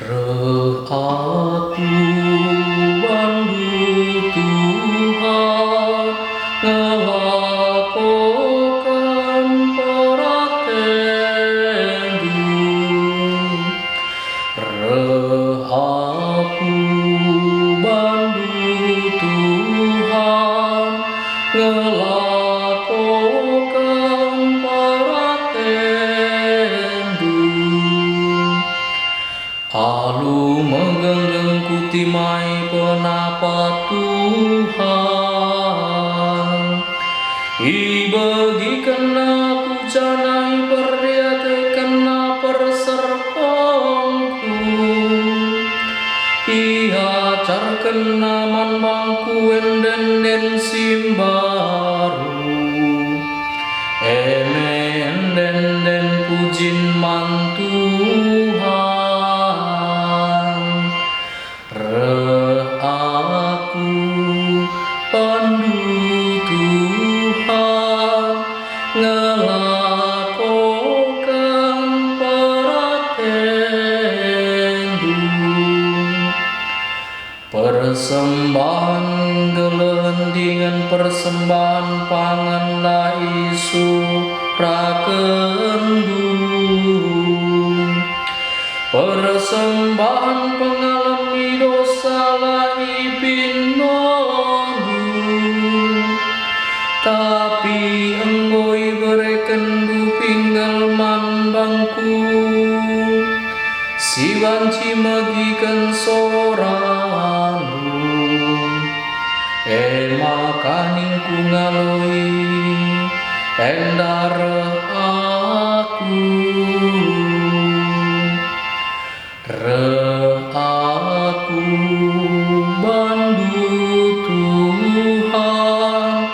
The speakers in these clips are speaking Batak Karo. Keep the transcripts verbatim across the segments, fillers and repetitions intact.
Reh aku bandu, Tuhan, ngelakoken peratenNdu. Reh aku bandu, Tuhan, ngelakoken peratenNdu. Alu megenggeng kutimai penapa Tuhan, ibegikenNa aku janah iperdiatekenNa perserpengku. IajarkenNa man bangku ende-enden si mbaru, e me ende-enden pujin man Tuhan. Reh aku bandu, Tuhan, ngelakoken peratenNdu. Persembahen gelehen dingen persembahen pangan la isurahkenNdu. Persembahen pengalemi dosa la ipindoNdu, tapi enggo iberekenNdu pinggel man bangku si banci megiken soraNdu. E maka ningku ngaloi, enda reh aku. Reh aku bandu, Tuhan,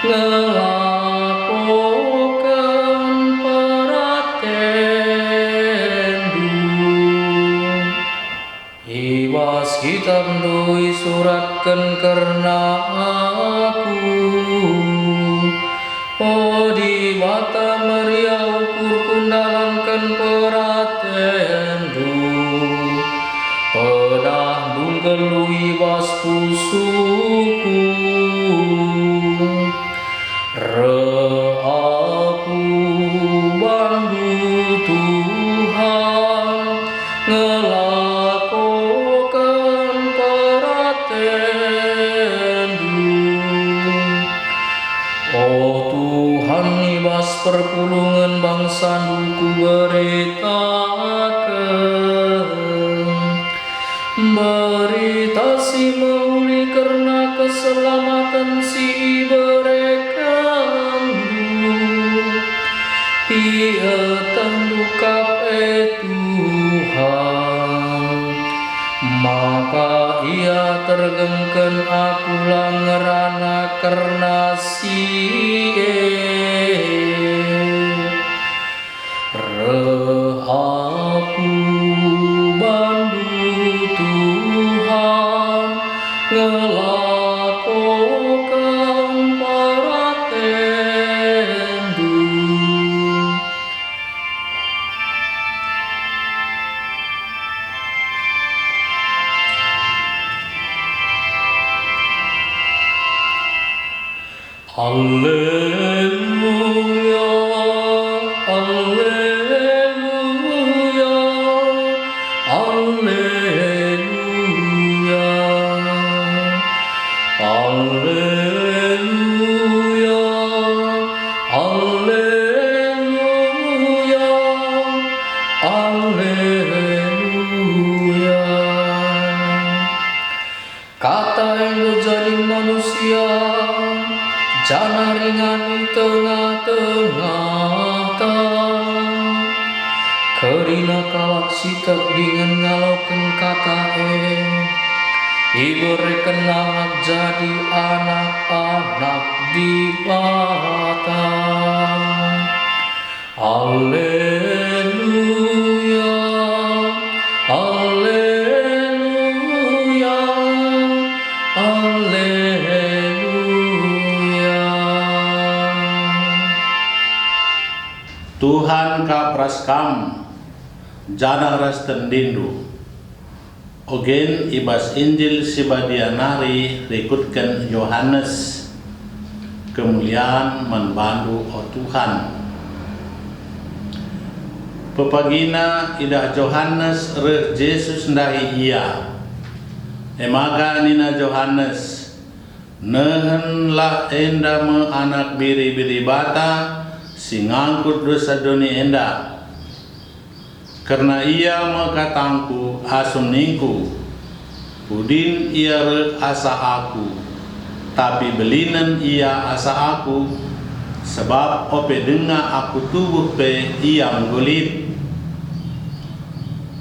ngelakoken peratenNdu. I bas kitabNdu isuratken kerna aku. O Dibata, meriah ukurku ndalanken peratenNdu, pedahNdu nggeluh i bas pusuhku. Reh aku bandu, Tuhan, ngelakoken peratenNdu. O Tuhan, i bas perpulungen bangsaNdu kuberitaken Berita Si Mehuli kerna keselamaten si iberekenNdu. IetehNdu kap, e Tuhan, maka ia tergengken aku la ngerana kerna si e. Reh aku bandu, Tuhan, ngelakoken peratenNdu. Alleluia, alleluia, alleluia. Alleluia, alleluia, alleluia. Kata enggo jadi manusia, janah ringan i tengah-tengahta. Kerina kalak si tek dingen ngaloken kata e, iberekenna jadi anak-anak Dibata. Alleluia, alleluia, alleluia. Tuhan kap ras kam, janah ras tendindu. Ogen i bas Injil si Badia nari rikutken Johanes. Kemulian man bandu, o Tuhan. Pepagina idah Johanes reh Jesus ndahi ia. E maka nina Johanes, "Nehenlah enda me Anak Biri-biri Dibata si ngangkut dosa doni enda. Kerna ia me katangku asum ningku, 'Pudin ia reh asa aku, tapi belinen ia asa aku, sabap ope denga aku tubuh pe ia enggo lit.'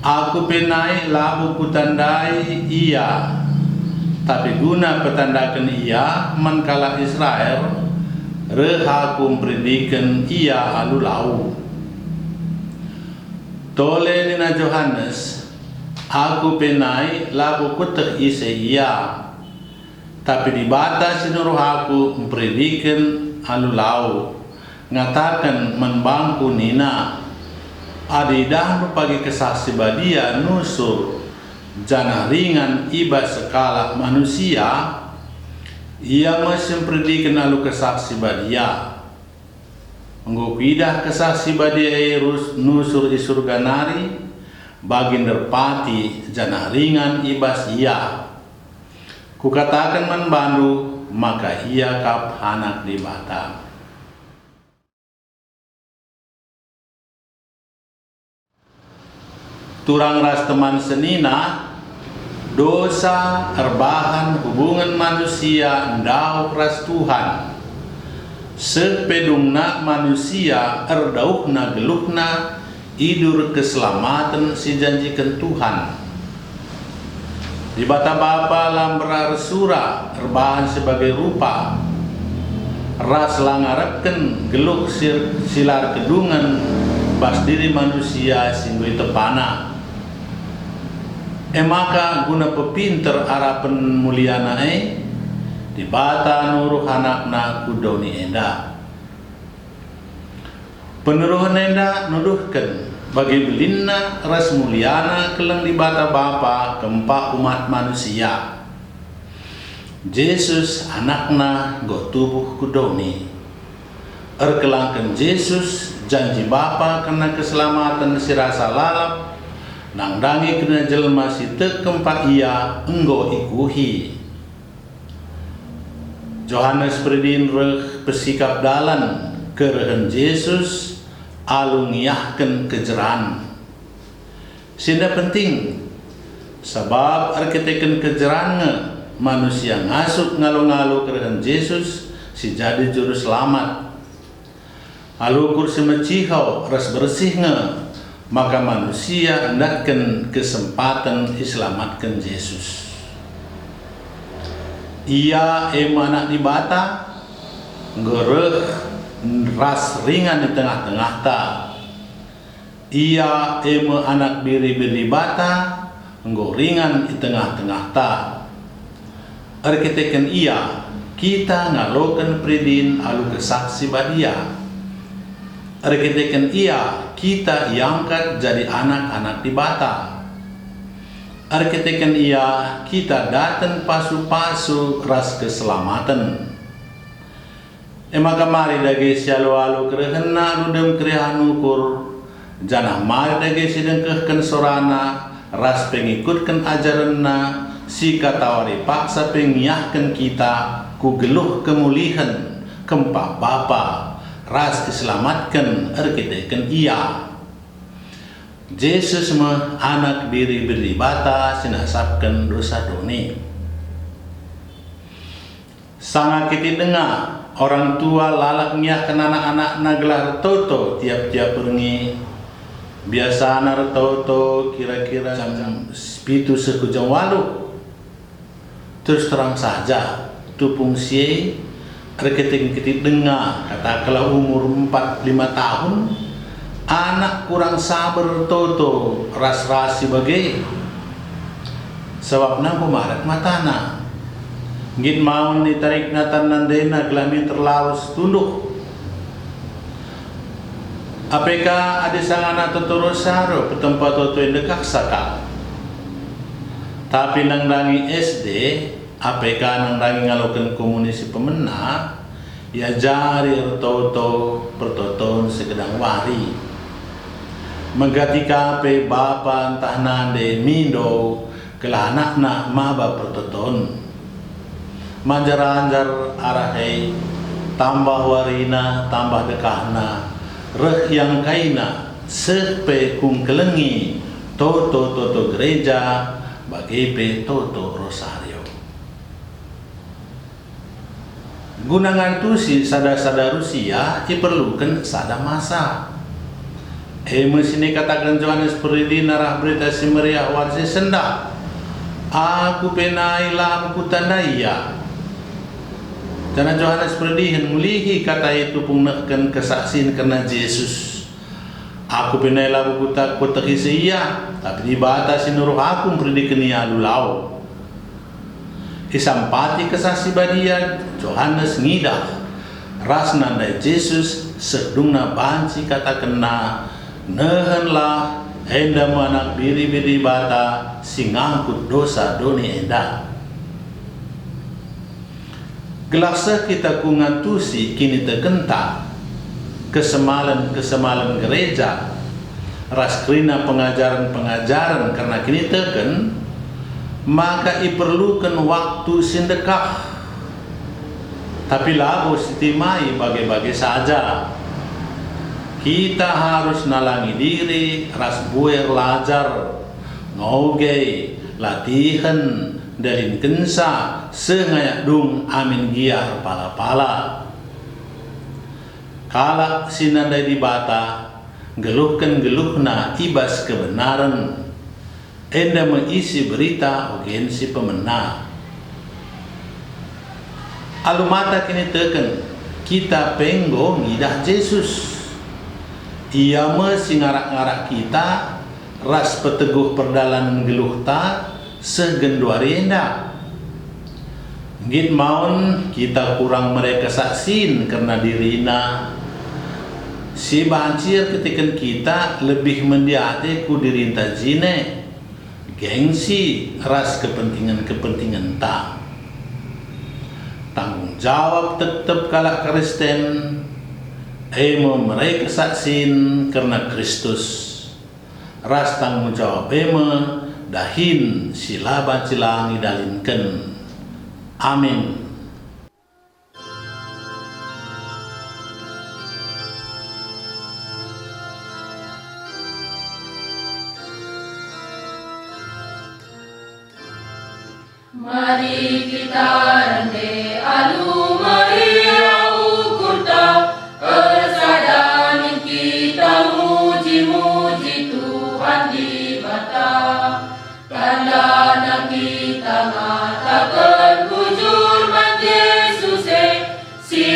Aku pe nai labo kutandai ia, tapi guna petandaken ia man kalak Israel, reh aku mperidiken ia alu lau." Tole nina Johanes, "Aku pe nai labo kueteh ise ia. Tapi Dibata si nuruh aku mperidiken alu lau, ngataken man bangku nina, 'Adi idahndu pagi Kesah Si Badia nusur janah ringan i bas sekalak manusia, ia me si mperidiken alu Kesah Si Badia.' Enggo kuidah Kesah Si Badia e rus-, nusur i Surga nari, bagi nderpati janah ringan i bas Ia. Kukataken man bandu maka Ia kap Anak Dibata." Turang ras teman senina, dosa erbahan hubungen manusia ndauh ras Tuhan. Seh pe dungna manusia erdauhna geluhna idur keselamaten si janjiken Tuhan. Dibata Bapa la mbera ersura erbahan si bage rupa, ras la ngarapken geluh si, si la erkedungen bas diri manusia si enggo itepana. E maka guna pepinter arapen muliaNa e, Dibata nuruh AnakNa ku doni enda. Penuruhen enda nuduhken bage belinna ras muliana keleng Dibata Bapa kempak umat manusia. Jesus, AnakNa, enggo tubuh ku doni. Erkelangken Jesus, janji Bapa kerna keselamaten si rasa lalap, nandangi kerina jelma si tek kempak Ia enggo ikuhi. Johanes Peridin reh pesikap dalan kerehen Jesus alu ngiahken kejeran. Si enda penting, sabap erkiteken kejeran nge manusia ngasup ngalo-ngalo kerehen Jesus si jadi Juruselamat. Alu ukur si meciho ras bersih nge maka manusia ndatken kesempaten iselamatken Jesus. Ia e me Anak Dibata, enggo reh ras ringan i tengah-tengahta. Ia e me Anak Biri-biri Dibata, enggo ringan i tengah-tengahta. Erkiteken Ia, kita ngaloken peridin alu Kesah Si Badia. Erkiteken Ia, kita iangkat jadi anak-anak Dibata. Erkiteken Ia, kita daten pasu-pasu ras keselamaten. E maka mari dage sialu-alu kerehenna alu dem keriahen ukur, janah mari dage sidengkehken sorana ras pengikutken ajarenna si katawari paksa pe ngiahken kita ku geluh kemulihen kempak Bapa ras iselamatken erkiteken Ia. Jesus me Anak Biri-biri Dibata si nasapken dosa doni. Sanga kitik denga, orang tua lalap ngiahken anak-anakna gelah ertoto tiap-tiap berngi. Biasana ertoto kira-kira jam pitu seh ku jam waluh. Terus terang saja, tupung si e, erkiteken kitik denga, katakenlah umur empat lima tahun, anak kurang saber ertoto ras-ras si bage. Sabap enggo marat matana. Nggit maun itarikna tanna ndena gelah minter lawes tunduh. Ape ka adi sangana toto Rosario petempa toto e ndekahsa kal? Tapi nandangi S D, A P K nandangi ngaloken komuni si pemena, iajari ertoto pertoton segedang wari. Megati ka pe bapa ntah nande mindo gelah anakna maba pertoton. Manjar-anjar arah e, tambah warina, tambah dekahna, reh iangkaina, seh pe kungkelengi toto-toto gereja, bage pe toto rosario. Guna ngantusi sada-sada rusia iperluken sada masa. E me si nikataken Johanes Peridin arah Berita Si Meriah wari si sendah, "Aku pe nai labo kutandai ia." Janah Johanes Peridihen mulihi kata e tupung nehken kesaksin kerna Jesus. "Aku pe nai labo kuta-, kuetehisa ia, tapi Dibata si nuruh aku mperidiken ia alu lau." Isampati Kesah Si Badia, Johanes ngidah ras nandai Jesus seh dungna banci katakenna, "Nehenlah, enda me Anak Biri-biri Dibata si ngangkut dosa doni enda." Gelah seh kita ku ngantusi kinitekenta, kesemalen-kesemalen gereja, ras kerina pengajaren-pengajaren kerna kiniteken, maka iperluken waktu si ndekah. Tapi labo sitimai bage-bage saja. Kita harus nalangi diri ras mbue erlajar, ngoge, latihen, ndalinkenca seh ngayak dung amin gia erpala-pala. Kalak si nandai Dibata nggeluhken geluhna i bas kebenaren, enda me isi berita ogen si pemena. Alu mata kiniteken, kita pe enggo ngidah Jesus. Ia me si ngarak-ngarak kita ras peteguh perdalanen geluhta seh genduari enda. Nggit maun kita kurang mere kesaksin kerna dirina. Si banci erkiteken kita lebih mendiate ku dirinta jine, gengsi ras kepentingen-kepentingen tang. Tanggung jawab tep-tep kalak Kristen, e me mere kesaksin kerna Kristus, ras tanggung jawab e me dahin si la banci la ngidalinken. Amin. Mari kita rende alu meriah ukurta, ersada min kita muji-muji Tuhan Dibata. Tandana kita ngataken bujur man Jesus e, si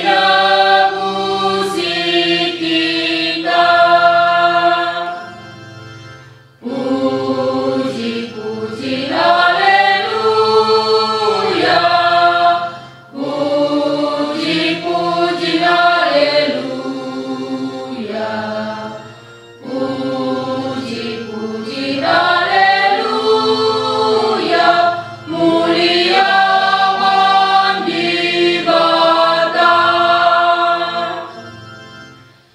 nebusi kita. Puji, puji, haleluya. Puji, puji, haleluya. Puji, puji, haleluya, muliaken Dibata.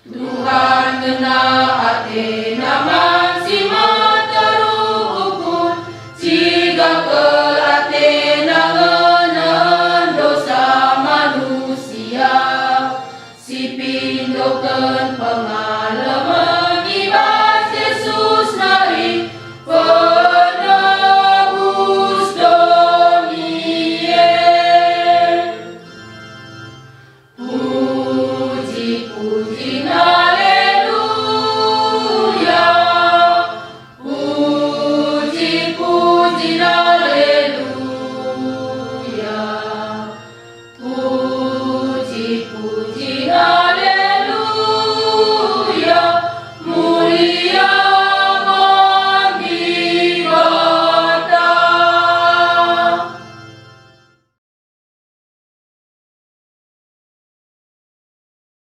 Tuhan ngena ateNa man si meteruk ukur, ciga kal ateNa ngenen dosa manusia, si pindoken penga-